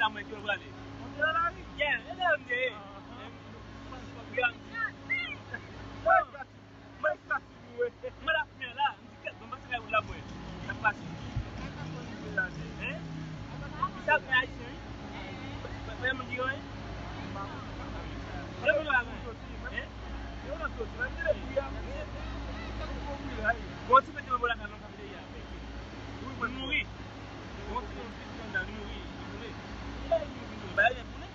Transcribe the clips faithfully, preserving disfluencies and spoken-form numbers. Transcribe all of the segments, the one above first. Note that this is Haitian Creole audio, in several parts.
Sa mwen ki yo prale. Monte nan lari. Yeah, e la m te ye. Mwen la fè la, m di kèt, mwen pase la wout la pou wè. N ap pase. Hein? Sa fè ayisyen, wi. Fè moun di yo, hein? Fè moun la, hein? Bon, ti pete mwen la, sa non, sa fè de ya. Moun mouri. Bon, ti moun piti nan dan, li mouri, li tounen. Li mouri, li tounen. Ba yo tounen.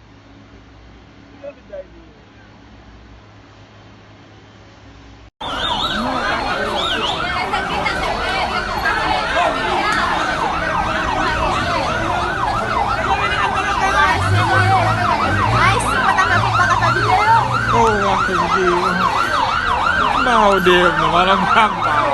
Li mouri, li tounen. Oh, w ap fè videyo. M ba w deyè, non, madanm, m ba w.